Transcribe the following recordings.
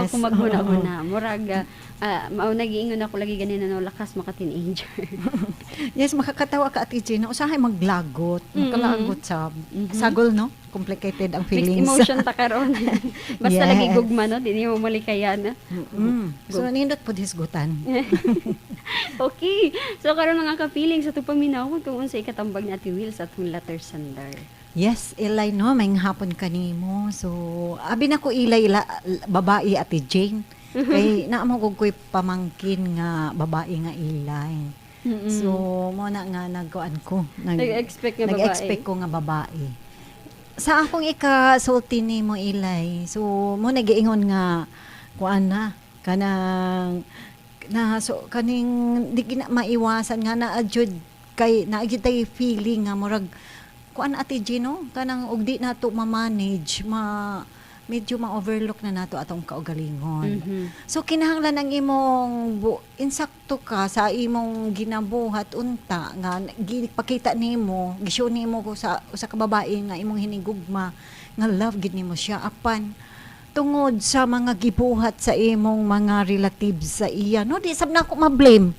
Yes. Ako maghuna-huna. Murag mao nagiingon ako lagi ganina, no, lakas maka teenager. Yes, makakatawa ka, Ate Gina. Usahay maglagot. Magkalagot sa sagol, no? Complicated ang Mixed feelings. Emotion ta karon. Basta lagi gugma, no, di nimo malikayan. So, nindot po hisgutan. Okay. So karon, mga ka-feelings, ato paminaw kung unsa ikatambag ni Ate Will sa atong letter sender. Yes, Ilay, no? May hapon kanimo. So, abi na ko Ilay, ila, babae, Ate Jane. Kay naamo ko ko'y pamangkin nga babae nga Ilay. So, mo na nga nagkuan ko. Nag-expect nga babae. Nag-expect ko nga babae. Sa akong ikasulti nimo, Ilay. So, mo nagiingon nga kuan na kanang na, so kaning di gina maiwasan nga naa jud kay naa jud tay feeling nga murag kuan, Ate Gino, kanang og di nato ma-manage, ma medyo ma-overlook na nato atong kaugalingon. So kinahanglan ang imong insakto ka sa imong ginabuhat unta nga gipakita nimo, gishow nimo ko sa usa ka babae nga imong hinigugma nga love gid nimo siya, apan tungod sa mga gibuhat sa imong mga relatives sa iya, no, di sab nako ma-blame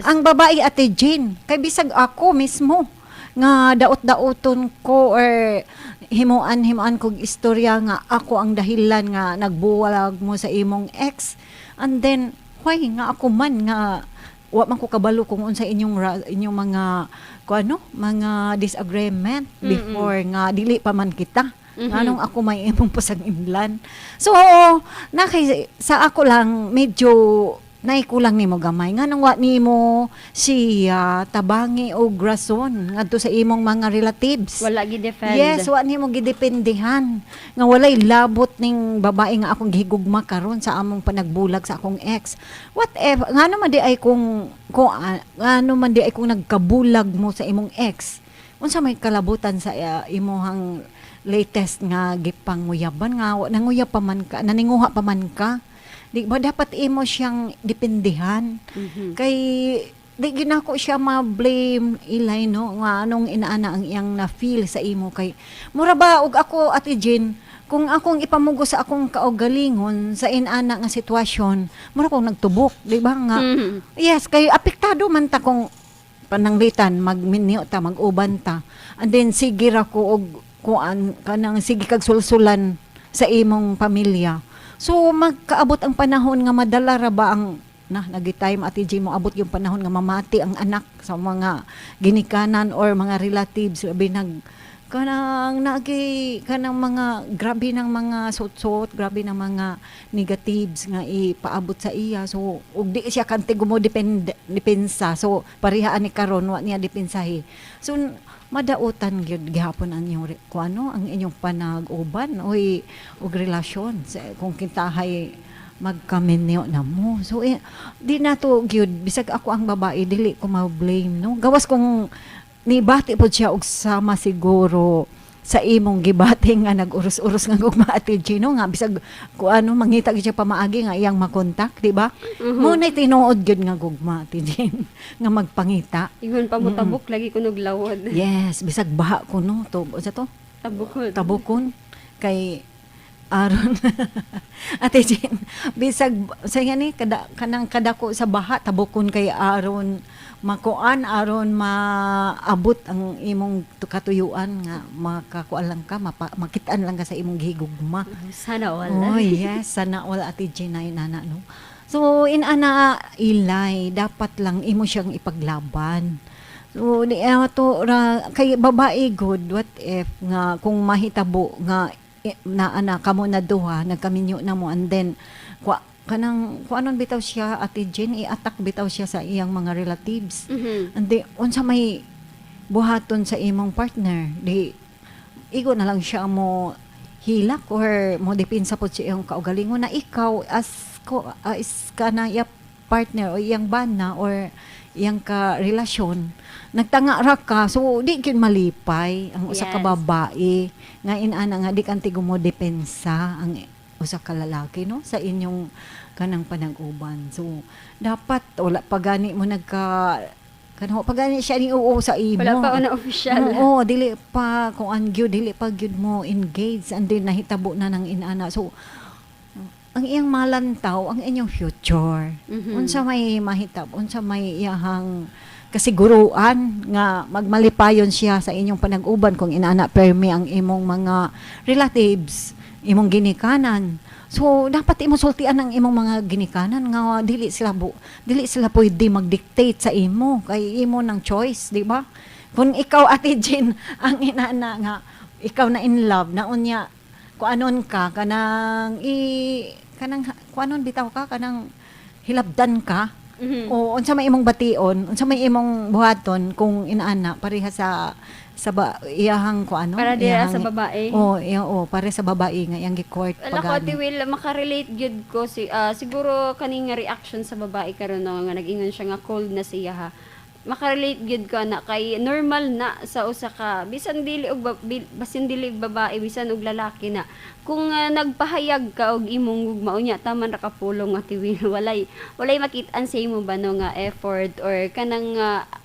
ang babae, Ate Jane, kay bisag ako mismo nga daot-daoton ko or himuan himuan kog istorya nga ako ang dahilan nga nagbuwag mo sa imong ex, and then why nga ako man nga wa man ko kabalo kung unsa inyong mga ko ano, mga disagreement before nga dili pa man kita, nganong ako may imong pasag-imlan? So na kay sa ako lang medyo naikulang nimo gamay, nganong wa nimo siya tabangi og rason ngadto sa imong mga relatives? Wala gi-defend. Yes, wa nimo gidependehan nga walay labot ning babae nga akong gihigugma karon sa among panagbulag sa akong ex. What if ngano man di ay kung ngano man di ay kung nagkabulag mo sa imong ex? Unsa may kalabutan sa imuhang latest nga gipanguyaban nga nanguyab pa man ka, naninguha pa man ka? Di ba dapat imo siyang dependehan? Kay di ginako siya ma-blame, Ilay, no, nga anong inaana ang iyang na-feel sa imo, kay mura ba og ako, Ate Jane, kung akong ipamugo sa akong kaugalingon sa inana nga sitwasyon, mura kong nagtubok, di ba nga? Yes, kay apektado man ta kung pananglitan magminyo ta, mag-uban ta, and then sige ra ko og kuan, kanang sige kag sulsulan sa imong pamilya. So magkaabot ang panahon nga madala ra ba ang na nagitime, Ate G, mo abot yung panahon nga mamati ang anak sa mga ginikanan or mga relatives, labi nag kanang nagi kanang mga grabe ng mga suot-suot, grabe ng mga negatives nga ipaabot sa iya. So ug di siya kanti mo depend depensa. So pareha ani karon, wa niya depensahi. So madautan gyud gihapon ang inyong kuano, ang inyong panag-uban oy og relasyon sa, kung kintahay magkaminyo na mo. So eh, di na to gyud, bisag ako ang babae, dili ko ma-blame, no, gawas kung nibati pod siya og sama siguro sa imong gibati nga nag-uros-uros nga gugma, Ate Gino, nga bisag ku ano, mangita gyud siya pamaagi nga iyang makontak, di ba? Mo na tinuod gyud nga gugma, Ate Jane, nga magpangita. Ingon pa mo tabok lagi kunog lawod. Yes, bisag baha kuno to sa to. Tabukon. Tabukon kay aron, Ate Jane, bisag sa ni kada kanang kadako sa baha, tabukon kay aron makuan, aron maabot ang imong katuyuan nga makakuan lang ka, makitaan lang ka sa imong gihigugma. Sana all. Oh, yes, sana all, Ate Jane, ay nana, no. So inana, Ilay, dapat lang imo siyang ipaglaban. So di to ra kay babae good, what if nga kung mahitabo nga na ana kamo na duha nagkaminyo na mo, and then kwa kanang kuanon bitaw siya, Ate Jane, i-attack bitaw siya sa iyang mga relatives. And then unsa may buhaton sa imong partner? Di igo na lang siya mo hilak or mo depensa po sa iyong kaugalingon na ikaw as ko is kana iya partner o iyang bana or iyang ka relasyon, nagtanga ra ka. So di gyud malipay ang usa ka babae nga inana nga di kantigo mo depensa ang usa ka lalaki, no, sa inyong kanang panag-uban. So dapat wala pa gani mo nagka kanang pa gani siya ni oo sa imo. Wala pa na official. Oo, dili pa kung an gyud, dili pa gyud mo engage, and then nahitabo na ng inana. So Ang iyang malantaw ang inyong future. Unsa may mahitab, unsa may iyahang kasiguruan nga magmalipayon siya sa inyong panag-uban kung inana permi ang imong mga relatives, imong ginikanan? So dapat imo sultian ang imong mga ginikanan nga dili sila pwede mag-dictate sa imo kay imo ng choice, di ba? Kung ikaw, Ate Jean, ang inana nga ikaw na in love na, unya kuanon ka, kanang i kanang kuanon bitaw ka, kanang hilabdan ka, o unsa may imong bation, unsa may imong buhaton kung inaana pareha sa ba, iyahang kuano? Para dira sa babae. Oh, iya, oh, pare sa babae nga iyang gi-court. Wala ko, Ate Will, makarelate gyud ko si siguro kaning nga reaction sa babae karon, no, nga nag-ingon siya nga cold na siya ha. Makarelate gyud ko ana kay normal na sa usa ka bisan dili og basin dili og babae, bisan og lalaki na kung nagpahayag ka og imong gugma, unya taman ra ka pulong, Ate Will, walay makit-an sa imo ba, no, nga effort or kanang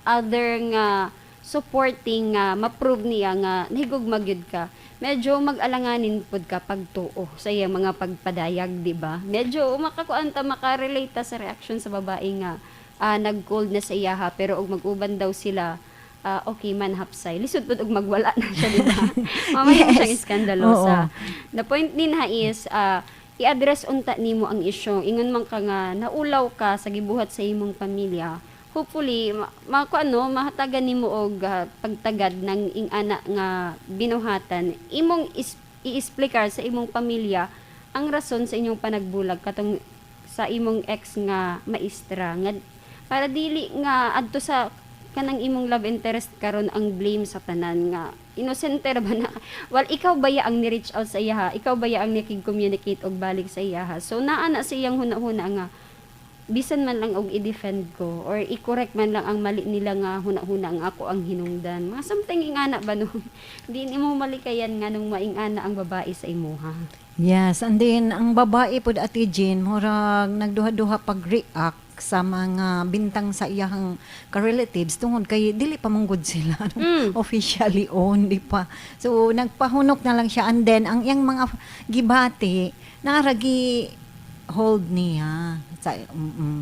other nga supporting nga ma-prove niya nga nahigugma gyud ka, medyo mag-alanganin pud ka pagtuo sa iyang mga pagpadayag, di ba? Medyo makakuan ta, makarelate ta sa reaction sa babae nga nag-cold na sa iyaha, pero og mag-uban daw sila, okay man hapsay. Lisod pud og magwala na siya, di ba? Mamaya siyang iskandalosa. The point din ha is i-address unta nimo ang isyu. Ingon man ka nga naulaw ka sa gibuhat sa imong pamilya. Hopefully ano, mahatagan nimo og pagtagad ng ingana nga binuhatan. Imong i-explicar sa imong pamilya ang rason sa inyong panagbulag katong sa imong ex nga maestra, nga para dili nga adto sa kanang imong love interest karon ang blame sa tanan nga inosente ra ba na. Well, ikaw ba ya ang ni-reach out sa iya? Ikaw ba ya ang nakig-communicate og balik sa iya? So naa na sa iyang huna-huna nga bisan man lang og i-defend ko or i-correct man lang ang mali nila nga huna-huna nga ako ang hinungdan, mga something ingana ba, no? Di nimo malikayan nga nung maingana ang babae sa imuha. Yes, and then ang babae pod, Ate Jean, murag nagduha-duha pag-react sa mga bintang sa iyahang ka-relatives tungod kay dili pa manggod sila, no? Officially owned, di pa. So nagpahunok na lang siya, and then ang iyang mga gibati naragi hold niya.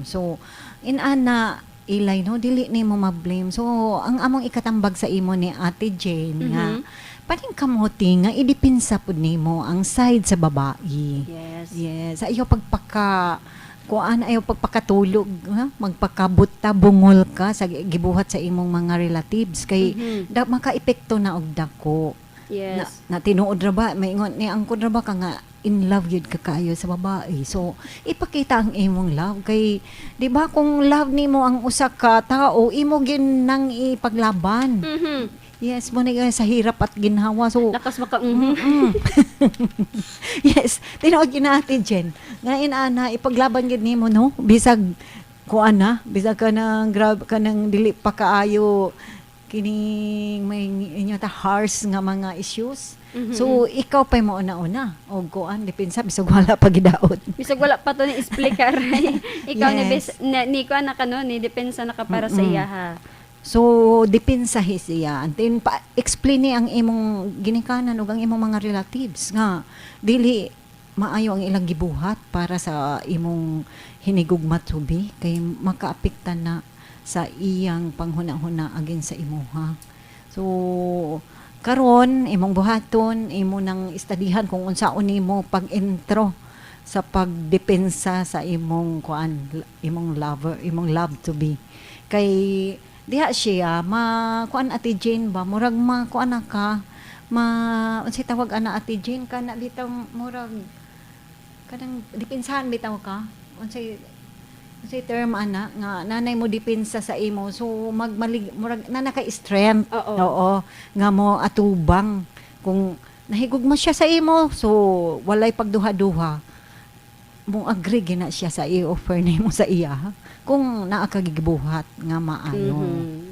So inana ilay, no, dili nimo ma-blame. So ang among ikatambag sa imo ni Ate Jane nga paningkamuti nga idipinsa pud nimo ang side sa babae. Yes, ayaw pagpaka kuan, ayaw pagpakatulog, ha? Magpakabuta bungol ka sa gibuhat sa imong mga relatives kay da makaepekto na og dako. Na tinuod ra ba, maingon ni angkod ra ba ka nga in love gyud ka kaayo sa babae. So ipakita ang imong love kay di ba kung love nimo ang usa ka tawo, imo gin nang ipaglaban. Yes, mo na sa hirap at ginhawa. So Lakas maka mhm. Yes, tinuod gyud na, Ate Jen. Nga inana ipaglaban gyud nimo, no? Bisag kuan na, bisag ka nang grab ka nang dili pa kaayo kining may inyo ta harsh nga mga issues. So ikaw pa'y mo una-una og kuan depensa bisag wala pa gidaot. Bisag wala pa to ni explicar. Ikaw ni Yes. bes na, ni ko na kano ni depensa na ka para sa iya ha. So depensahi siya. And then pa explain ni ang imong ginikanan ug ang imong mga relatives nga dili maayo ang ilang gibuhat para sa imong hinigugma to be kay makaapekta na sa iyang panghuna-huna against sa imuha. So karon imong buhaton, imo nang istadihan kung unsaon nimo pag-intro sa pagdepensa sa imong kuan, imong lover, imong love to be. Kay diha siya ma kuan, Ate Jane ba, murag ma kuan na ka, ma unsay tawag ana, Ate Jane, kana bitaw murag kanang depensahan bitaw ka, unsay term ana nga nanay mo depensa sa imo, so magmalig murag nana kay strength. Oo, nga mo atubang kung nahigugma siya sa imo, so walay pagduha-duha, mo agree gina siya sa i-offer nimo sa iya kung naa ka gibuhat nga maayo.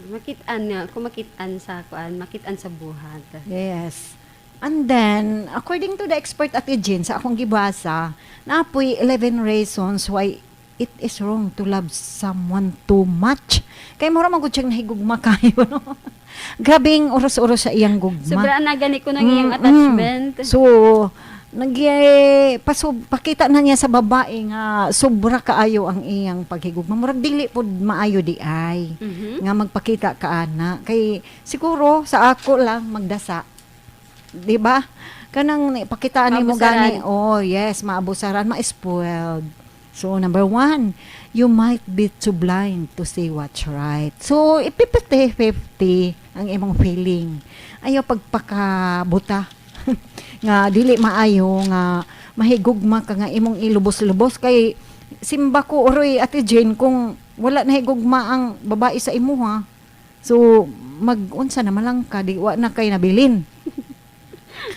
Makit-an nga, kung makit-an sa kuan, makit-an sa buhat. Yes. And then, according to the expert at Jean, sa akong gibasa, napoy 11 reasons why it is wrong to love someone too much. Kay mura man gud siyang nahigugma kayo, no? Grabing oras-oras sa iyang gugma. Sobra na gani ko nang iyang Mm. attachment. So, Nag pakita na niya sa babae nga sobra kaayo ang iyang paghigugma. Murag dili pod maayo di ay nga magpakita ka ana, kay siguro sa ako lang magdasa, di ba? Kanang pakitaan nimo Maabusaran. gani. Oh yes, maabusaran, ma-spoiled. So number one, you might be too blind to see what's right. So ipipiti-50 ang imong feeling. Ayaw pagpakabuta nga dili maayo nga mahigugma ka nga imong ilubos-lubos, kay simba ko oroy, Ate Jane, kung wala na higugma ang babae sa imuha, so mag-unsa na malang ka, di wa na kay nabilin.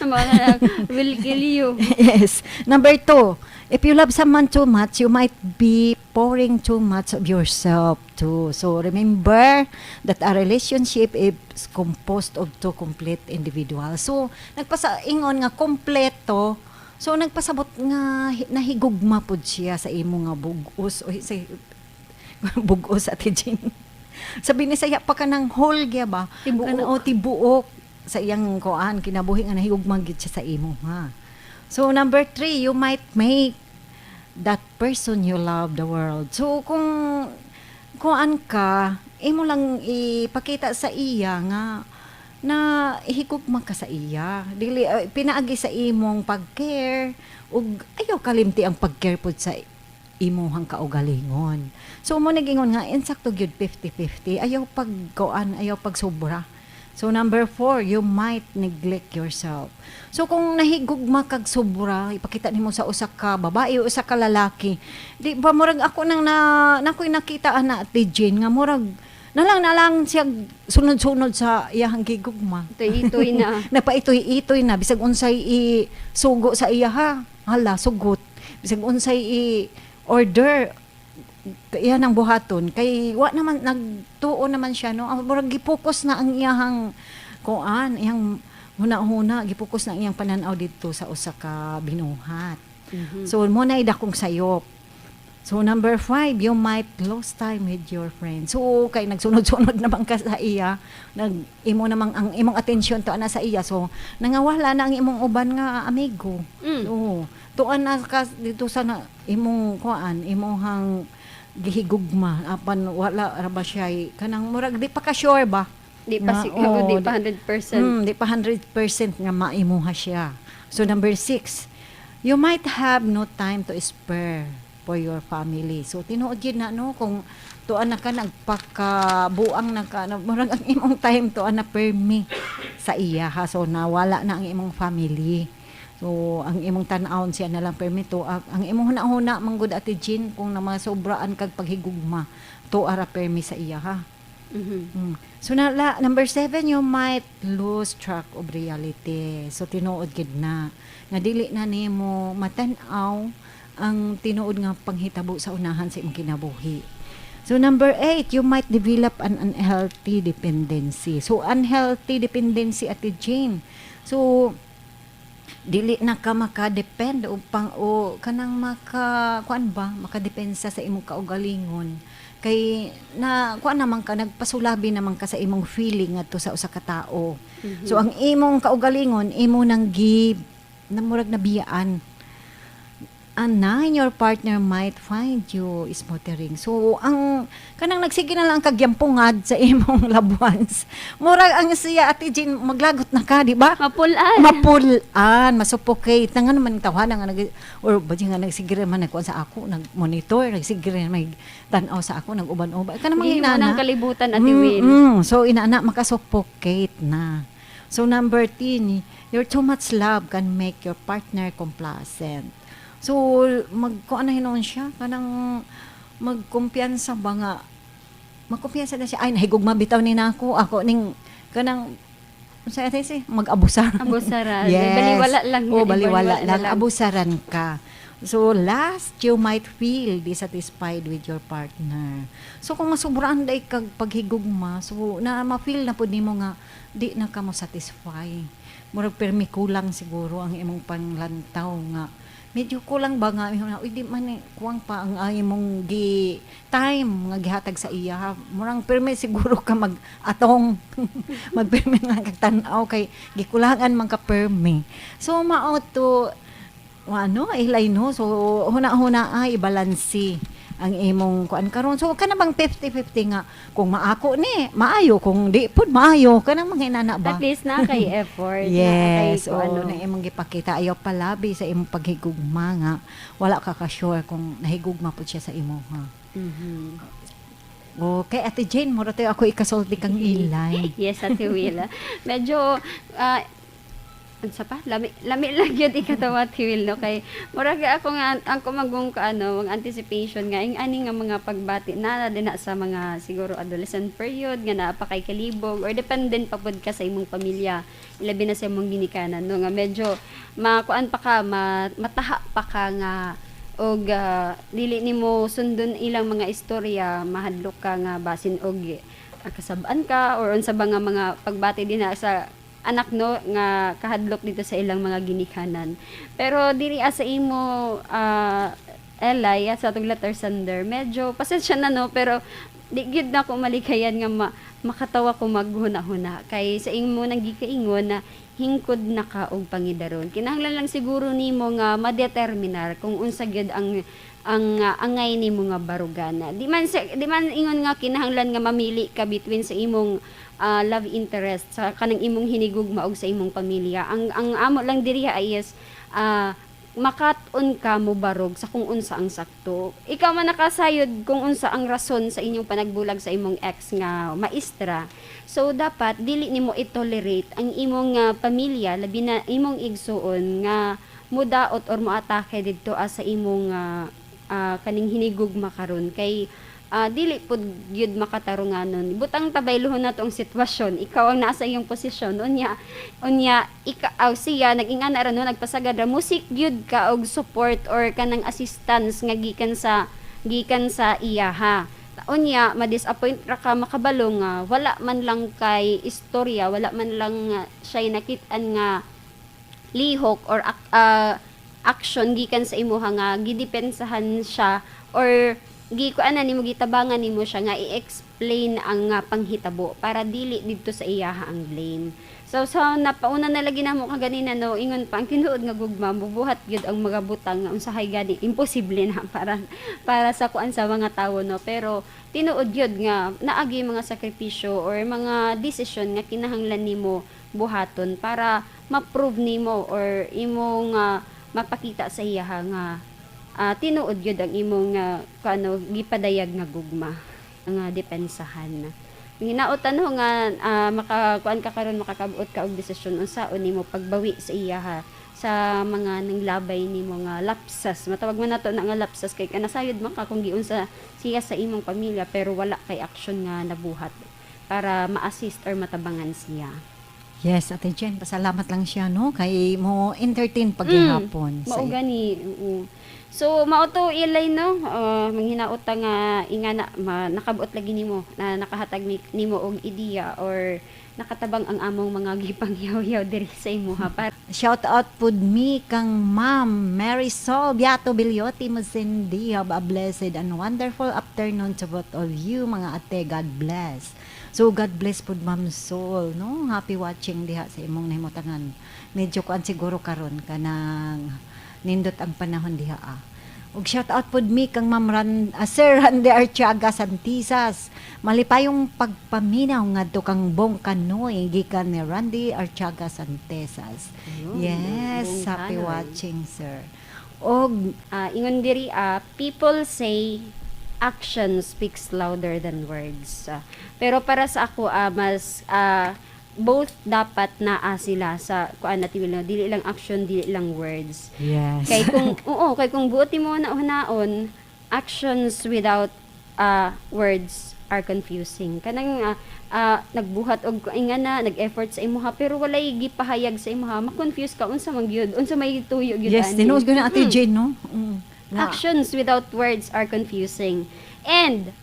Mao na lang, will kill you. Yes. Number two, if you love someone too much, you might be pouring too much of yourself too. So remember that a relationship is composed of two complete individuals. So nagpasaingon nga kompleto. So nagpasabot nga nahigugma pud siya sa imo nga bug-os o sa bug-os, Ate Jean. Sabi ni saya pa ka ng whole gya ba? Tibuok. Kana, o tibuok sa iyang kuan kinabuhi nga nahigugma gid siya sa imo ha. So number three, you might make that person you love the world. So kung kuan ka, imo lang ipakita sa iya nga na higugma ka sa iya. Dili pinaagi sa imong pag-care ug ayaw kalimti ang pag-care pud sa imuhang kaugalingon. So mo nagingon nga insakto gyud, 50-50. Ayaw pag kuan, ayaw pag sobra. So number four, you might neglect yourself. So kung nahigugma kag sobra, ipakita nimo sa usa ka babae o usa ka lalaki. Di ba murag ako nang na nakoy nakita ana, Ate Jane, nga murag nalang siya sunod-sunod sa iyahang gigugma. Itoy-itoy na. Napaitoy-itoy na, bisag unsay i sugo sa iya ha. Hala, sugot. Bisag unsay i order iya nang buhaton, kay wa naman nagtuo naman siya, no? Ang murag gipokus na ang iyahang kuan, iyang huna-huna, gipokus na ang iyang pananaw didto sa usa ka binuhat. So mo na dakong sayop. So number five, you might lose time with your friends. So kay nagsunod-sunod naman ka sa iya, nag imo namang ang imong atensyon to ana sa iya. So nangawala na ang imong uban nga amigo. Oo. Tuan na ka dito sa na, imong kuan, imong gihigugma, apan wala ra ba siya kanang murag di pa ka sure ba? Di pa Nga, siguro, oo, di pa 100%. Di pa 100% nga maimuha siya. So number six, you might have no time to spare for your family. So tinuod yun na, no, kung tuan na ka nagpakabuang na ka na, murag ang imong time tuan na permi sa iya ha. So nawala na ang imong family. So ang imong tan-awon siya na lang permi to ang imong huna-huna manggod, Ate Jean, kung na masobraan kag paghigugma, to ara permi sa iya ha. So na, number seven, you might lose track of reality. So tinuod gid na nga dili na nimo matan-aw ang tinuod nga panghitabo sa unahan sa imong kinabuhi. So number eight, you might develop an unhealthy dependency. So unhealthy dependency, Ate Jane. So dili na ka makadepend o pang o kanang maka kuan ba, makadepensa sa imong kaugalingon, kay na kuan naman ka, nagpasulabi naman ka sa imong feeling ngadto sa usa ka tao. So ang imong kaugalingon imo nang gi na murag nabiyaan. And nine, your partner might find you smothering. So, ang kanang nagsige na lang kagyampungad sa imong loved ones. Murag ang siya, Ate Jean, maglagot na ka, di ba? Mapulaan. Mapulaan, masuffocate. Na nga naman tawanan nga nag or ba nga nagsige man nagkuan sa ako, nag-monitor, nagsige may tan-aw sa ako, nag-uban-uban. Kanang mga Hindi mo inana. nang kalibutan, Ate Will. So inana makasuffocate na. So number 10, your too much love can make your partner complacent. So magkuan na hinuon siya kanang magkumpiyansa ba nga magkumpiyansa na siya, "Ay, nahigugma bitaw ni nako, ako ning kanang sa ate si mag-abusar." Abusaran. Yes. Baliwala lang. Oh, baliwala Baliwala lang. Abusaran ka. So, last, you might feel dissatisfied with your partner. So, kung masubraan day kag paghigugma, so, na ma-feel na pud nimo nga di na ka mo satisfy. Murag permi kulang siguro ang imong panglantaw nga medyo kulang ba nga ingon na, "Uy, di man ni kuwang pa ang imong gi time nga gihatag sa iya ha." Murang permi siguro ka mag-atong, magpermi nga kag tan-aw kay gikulangan man ka permi. So mao to. Ano, ilay, no? So huna-huna ay balansi ang imong kuan karon. So kana bang 50-50 nga kung maako ni, maayo, kung di pud maayo, kanang mga inana ba? At least na kay effort. Yes, na kay, oo, ano. na imong gipakita, ayaw palabi sa imong paghigugma nga wala ka ka sure kung nahigugma pud siya sa imo ha. Okay, Ate Jane, mura tayo ako ikasulti kang Ilay. Yes, Ate Will. Medyo, unsa pa? Lami, lami lang yun ikatawa, Ate Will, no? Kay, murag ako nga, ang kumagong ka, ano, ang anticipation nga, yung ani nga mga pagbati, na din na sa mga, siguro, adolescent period, nga naa pa kay kalibog, or dependent pa pod ka sa imong pamilya, ilabi na sa imong ginikanan, no? Nga medyo, makuan pa ka, mataha pa ka nga, og dili nimo sundon ilang mga istorya, mahadlok ka nga basin og kasab-an ka or unsa ba nga mga pagbati din na sa anak, no, nga kahadlok dito sa ilang mga ginikanan. Pero diri sa imo, Elay, sa atong letter sender, medyo pasensya na, no, pero di gyud na ko malikayan nga makatawa ko maghuna-huna kay sa imo nang gikaingon na hingkod na ka og pangidaron. Kinahanglan lang siguro nimo nga madeterminar kung unsa gyud ang angay nimo nga barugana. Di man ingon nga kinahanglan nga mamili ka between sa imong love interest, sa kanang imong hinigugma og sa imong pamilya. Ang amo lang diri ay is makat-on ka mo barog sa kung unsa ang sakto. Ikaw man nakasayod kung unsa ang rason sa inyong panagbulag sa imong ex nga maestra. So dapat dili nimo i-tolerate ang imong pamilya, labi na imong igsuon, nga mudaot or moatake didto sa imong kaning hinigugma karon kay dili pud gyud makatarunganon. Butang tabaylohon nato ang sitwasyon. Ikaw ang nasa iyong posisyon. Unya unya ika aw siya nag-ingana ra, no, nagpasagad ra, mu-seek gyud ka og support or kanang assistance nga gikan sa iyaha. Unya ma-disappoint ra ka makabalo nga wala man lang kay istorya, wala man lang siya nakit-an nga lihok or action gikan sa imuha nga gidepensahan siya or gikuan na nimo, gitabangan nimo siya nga i-explain ang panghitabo para dili didto sa iyaha ang blame. So sa napauna na lagi namo kaganina, no, ingon pa ang tinuod nga gugma mubuhat gyud ang mga butang nga unsahay gani imposible na para para sa kuan sa mga tawo, no, pero tinuod gyud nga naagi mga sakripisyo or mga desisyon nga kinahanglan nimo buhaton para ma-prove nimo or imong mapakita sa iyaha nga tinuod gyud ang imong kuano gipadayag nga gugma nga depensahan. Hinaotan ho nga makakuan ka karon, makakabuot ka og desisyon unsaon nimo pagbawi sa iyaha sa mga nanglabay nimo nga lapsas. Matawag man nato na nga lapsas kay kanasayod man ka kung giunsa siya sa imong pamilya pero wala kay action nga nabuhat para ma-assist or matabangan siya. Yes, Ate Jen, pasalamat lang siya, no, kay mo entertain paghihapon. Mao gani, oo. So mao to, Ilay, no, manghinaot nga ingana nakabuot lagi nimo na nakahatag nimo og ideya or nakatabang ang among mga gipangyaw-yaw diri sa imuha para Shout out pud mi kang Ma'am Mary Sol Biato Biliotti Masindi. Have a blessed and wonderful afternoon to both of you, mga ate. God bless. So God bless pud, Ma'am Sol, no? Happy watching diha sa imong nahimutangan. Medyo kuan siguro karon kanang nindot ang panahon diha ah. Ug shout out pud mi kang Ma'am Sir Randy Archiaga Santisas. Malipayong pagpaminaw ngadto kang Bong Kanoy gikan ni Randy Archiaga Santesas. Ayun, Yes, Bong happy Kanoy. Watching, sir. Og Ingon diri, people say action speaks louder than words. Pero para sa ako, mas both dapat naa sila sa kuan na tibil, no? Dili lang action, dili lang words. Kay kung oo, kay kung buot mo na hunaon, actions without words are confusing. Kanang nagbuhat og ingana, nag-effort sa imuha pero walay gipahayag sa imuha, ma-confuse ka unsa man gyud, unsa may tuyo gyud Yes, ani. tinuod gyud na, Ate Jane, no? Actions without words are confusing. And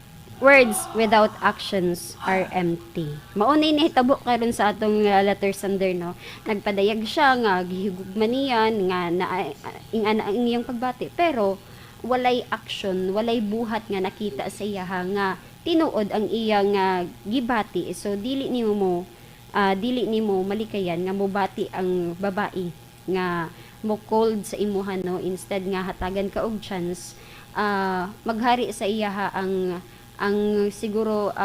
words without actions are empty. Maunay nahitabo karon sa atong letter sender, no. Nagpadayag siya nga gihigugma niya nga na ingana ang iyang pagbati pero walay action, walay buhat nga nakita sa iyaha nga tinuod ang iyang gibati. So dili nimo malikayan nga mobati ang babae. nga mo cold sa imuha, no? Instead nga hatagan ka og chance, maghari sa iyaha ang siguro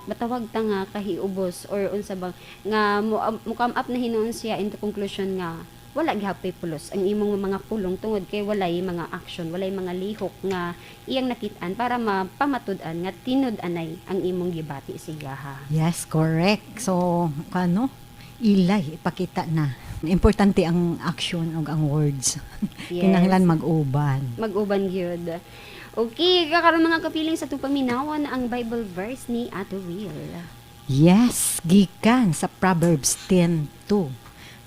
matawag ta nga kahiubos or unsa bang nga mo come up na hinuon siya into conclusion nga wala gihapoy pulos ang imong mga pulong tungod kay walay mga action, walay mga lihok nga iyang nakit-an para mapamatud-an nga tinud-anay ang imong gibati sa iyaha. Yes, correct. So, ano? Ilay, ipakita na. Importante ang action ug ang words. Kinahanglan mag-uban. Mag-uban gyud. Okay, kakaron, mga kapiling, sa atong paminawan ang Bible verse ni Ate Will. Yes, gikan sa Proverbs 10:2.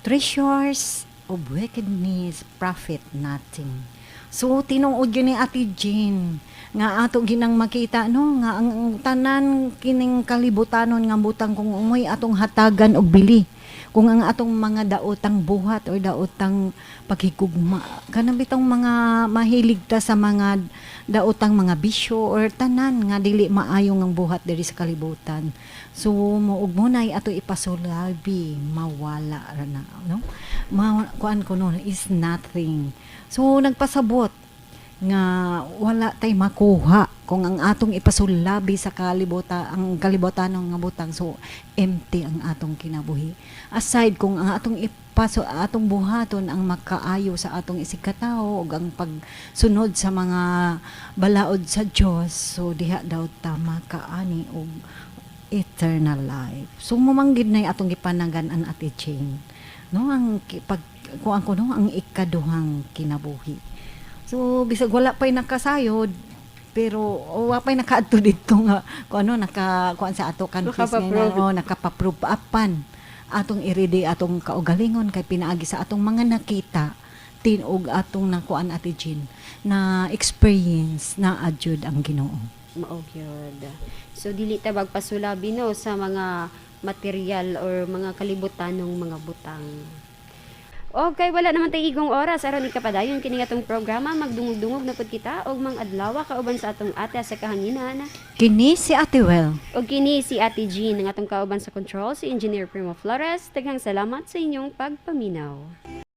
"Treasures of wickedness profit nothing." So tinuod gyud ni Ate Jean nga ato ginang makita, no, nga ang tanan kining kalibutanon nga butang, kung umoy atong hatagan og bili, kung ang atong mga daotang buhat or daotang paghigugma, kanang bitong mga mahilig ta sa mga daotang mga bisyo or tanan nga dili maayo ang buhat diri sa kalibutan, so mo ug munay ato ipasulabi, mawala ra na, no? Ma kuan ko, no, is nothing. So nagpasabot nga wala tay makuha kung ang atong ipasulabi sa kalibutan ang kalibutan nga butang. So empty ang atong kinabuhi, aside kung ang atong ipaso atong buhaton ang makaayo sa atong isigkatawo ug ang pagsunod sa mga balaod sa Dios. So diha daw ta makaani og eternal life. So mumanggid na atong gipanagan an Ate Jane, no, ang pag kuan ko, no, ang ikaduhang kinabuhi. So bisag wala pa'y nakasayod, pero wa pa'y nakaadto dito nga kung ano naka kuan sa ato countries nga Nakapaprove. No, nakapaprove apan atong irede atong kaugalingon kay pinaagi sa atong mga nakita tinog atong nakuan, Ate Jean, na experience na adyod ang Ginoo. Mao gyud. So dili ta magpasulabi, no, sa mga material or mga kalibutanong mga butang. Okay, wala naman tay igong oras aron ikapadayon kini atong programa. Magdungog-dungog na pud kita og mga adlaw kauban sa atong ate sa kahanginan. Kini si Ate Well. Og kini si Ate Jean, ang atong kauban sa control si Engineer Primo Flores. Daghang salamat sa inyong pagpaminaw.